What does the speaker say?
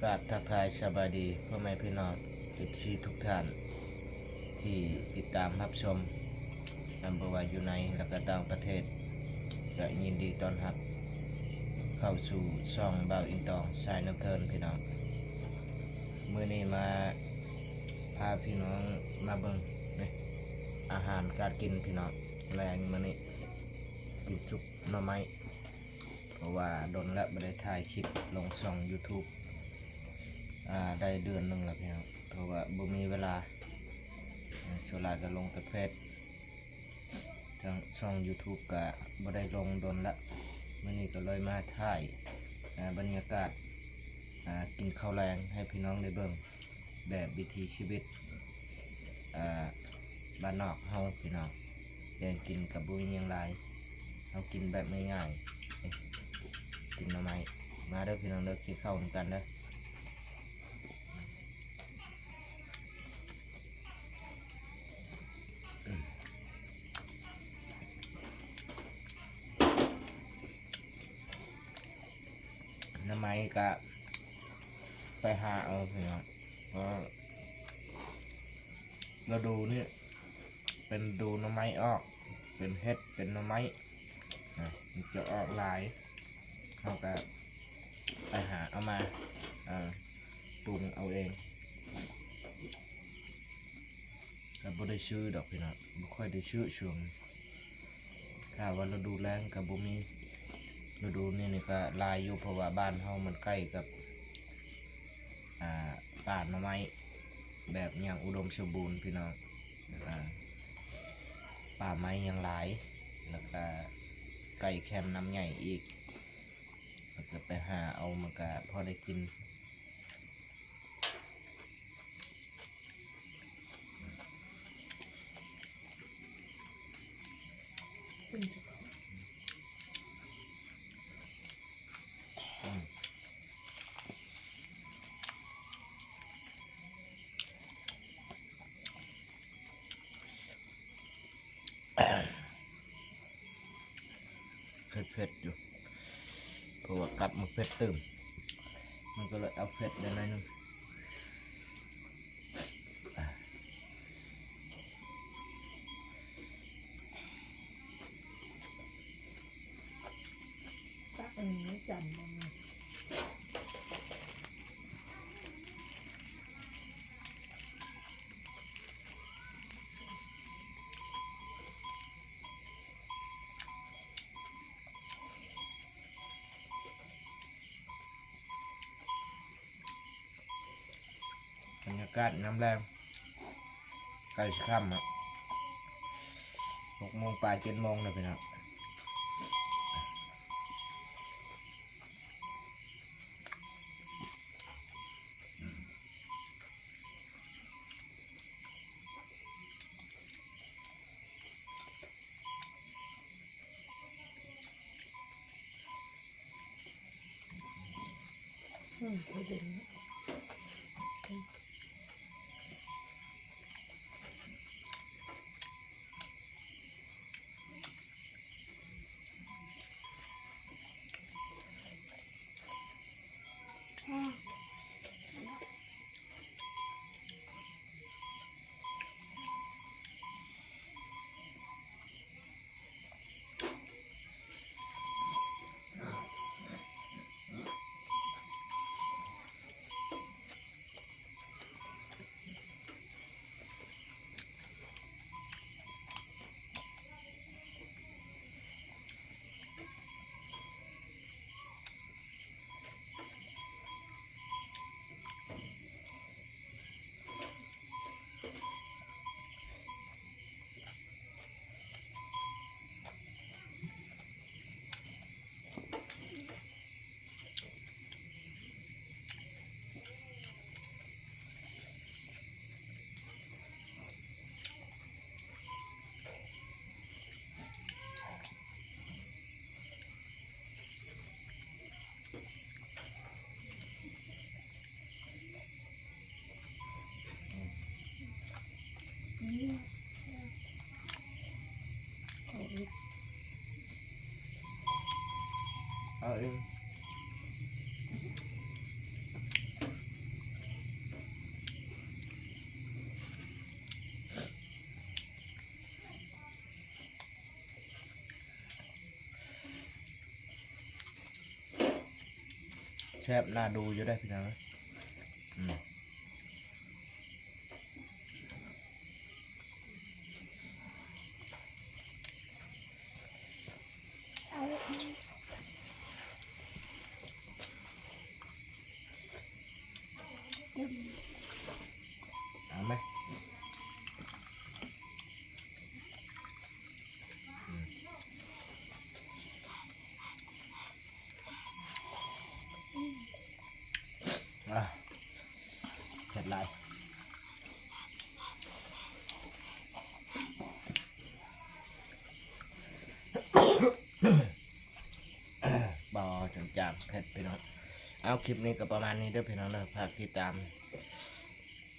ກາບທັກທາຍສະບາຍດີພໍ່ແມ່ພີ່ນ້ອງ ເອັຟຊີ ທຸກທ່ານທີ່ຕິດຕາມຮັບຊົມ ນຳ ບໍ່ວ່າຢູ່ໃນ ແລະ ກະຕ່າງປະເທດ ກະຍິນດີຕ້ອນຮັບເຂົ້າສູ່ຊ່ອງບ່າວອິນຕອງ ສາຍນ້ຳເທີນ ພີ່ນ້ອງ. ມື້ນີ້ມາພາພີ່ນ້ອງມາເບິ່ງ ນີ້ ອາຫານການກິນ ພີ່ນ້ອງ. ແລງມື້ນີ້ກິນຊຸບໜໍ່ໄມ້ ເພາະວ່າດົນແລ້ວບໍ່ໄດ້ຖ່າຍຄລິບລົງຊ່ອງຢູທູບ ອ່າ ໄດ້ເດືອນໜຶ່ງແລ້ວພີ່ນ້ອງ ເພາະວ່າບໍ່ມີເວລາ ສ່ວນຫຼາຍກະລົງແຕ່ເຟສ ທາງຊ່ອງຢູທູບກະບໍ່ໄດ້ລົງດົນລະ ມື້ນີ້ກະເລີຍມາຖ່າຍ ອ່າ ບັນຍາກາດ ອ່າ ກິນເຂົ້າແລງໃຫ້ພີ່ນ້ອງໄດ້ເບິ່ງ ແບບວິຖີຊີວິດ ອ່າ ບ້ານນອກເຮົາພີ່ນ້ອງ. ແກງກິນກະບໍ່ມີຫຍັງຫຼາຍ ເຮົາກິນແບບງ່າຍໆ ກິນໜໍ່ໄມ້. ມາເດີພີ່ນ້ອງເດີ ກິນເຂົ້ານຳກັນເດີ. ໜໍ່ໄມ້ກະໄປຫາເອົາພີ່ນ້ອງ ເພາະລະດູນີ້ເປັນລະດູໜໍ່ໄມ້ອອກ ເປັນເຫັດ ເປັນໜໍ່ໄມ້ ນະ ມັນຈະອອກຫຼາຍ ເຮົາກະໄປຫາເອົາມາ ເອີ ປຸງເອົາເອງ. ກະບໍ່ໄດ້ຊື້ດອກພີ່ນ້ອງ ບໍ່ຄ່ອຍໄດ້ຊື້ຊ່ວງນີ້. ຖ້າວ່າລະດູແລ້ງກະບໍ່ມີ ລະດູນີ້ນີ້ກະຫຼາຍຢູ່ ເພາະວ່າບ້ານເຮົາມັນໃກ້ກັບ ອ່າ ປ່າໜໍ່ໄມ້ ແບບຫຍັງອຸດົມສົມບູນພີ່ນ້ອງ ອ່າ ປ່າໄມ້ຍັງຫຼາຍ ແລ້ວກະໃກ້ແຄມນ້ຳໃຫຍ່ອີກ ແລ້ວກະໄປຫາເອົາ ມັນກະພໍໄດ້ກິນ. ເຜັດໆຢູ່ ເພາະວ່າກັບມາເຜັດຕື່ມ ມັນກະເລີຍເອົາເຜັດໄດ້ໜ້ອຍໜຶ່ງ. ຕັກອັນນີ້ໃນຈານບໍ່ມີ. ບັນຍາກາດຍາມແລງ ໃກ້ຊິຄ່ຳແລ້ວ ຫົກໂມງປາຍ ເຈັດໂມງແລ້ວພີ່ນ້ອງ. ເອົາອີກ ເອົາອີກ. ແຊບໜ້າດູຢູ່ເດ້ພີ່ນ້ອງເອີຍ. ອືມ ເອົາໄໝ? ອືມ ອ່າ ເຜັດຫຼາຍ ບໍ່ ຈາກເຜັດພີ່ນ້ອງ. ເອົາ ຄລິບນີ້ກໍປະມານນີ້ເດີພີ່ນ້ອງເດີ ຝາກຕິດຕາມ